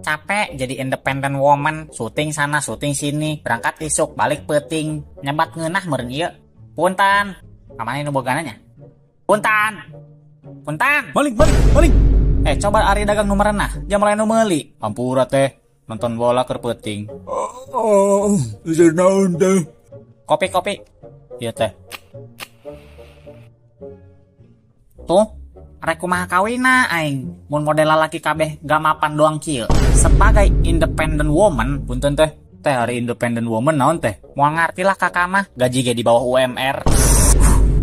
Capek jadi independent woman, syuting sana syuting sini, berangkat isuk balik peuting, nyebat ngeunah meureun ieu. Punten. Kamana nu bogana nya? Punten. Punten. Maling, maling, maling. Coba ari dagang nu merenah, jam lain nu meuli. Hampura teh, nonton bola keur peuting. Oh, oh, naon teh? Kopi, kopi. Iya teh. Tuh, rek kumaha kawina aing mun model lalaki kabeh gak mapan doang kieu. Sebagai independent woman, punten teh, teh hari independent woman naon teh? Moal ngarti lah kakak mah, gaji ge di bawah UMR.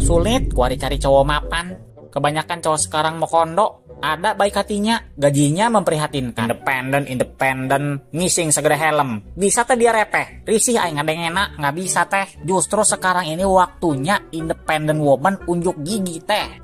Sulit kuari cari cowok mapan. Kebanyakan cowok sekarang mau kondo, ada baik hatinya, gajinya memprihatinkan. Independen, independen, ngising segede helm. Bisa teh dia repeh, risih aing ngadengena, nggak bisa teh. Justru sekarang ini waktunya independent woman unjuk gigi teh.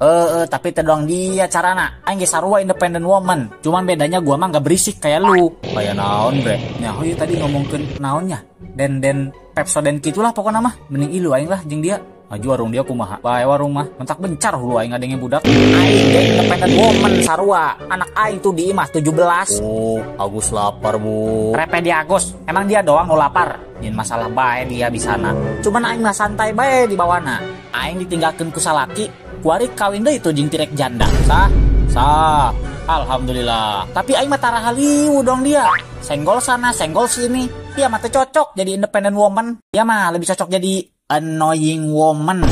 Tapi teh doang dia carana. Aing ge sarua independent woman. Cuman bedanya gua mah nggak berisik kayak lu. Kayak naon bre? Nyaho ieu tadi ngomongkeun naonnya? Den Pepsodent gitulah pokokna mah. Mending ilu aing lah jeung dia. Maju warung dia kumaha? Bae warung mah mentak bencar hulu aing ngadenge budak. Aing ge independent woman sarua. Anak aing tuh di imah 17. Oh, Agus lapar, Bu. Repe di Agus. Emang dia doang nu lapar. Nyin masalah bae dia di sana. Cuman aing mah santai bae di bawana. Aing ditinggalkeun ku salaki, kuari kawin deui tuh jeung tirek janda. Sah? Sah. Alhamdulillah. Tapi aing mah tara haliwu dong dia. Senggol sana, senggol sini. Dia mah teu cocok jadi independent woman. Dia mah lebih cocok jadi annoying woman.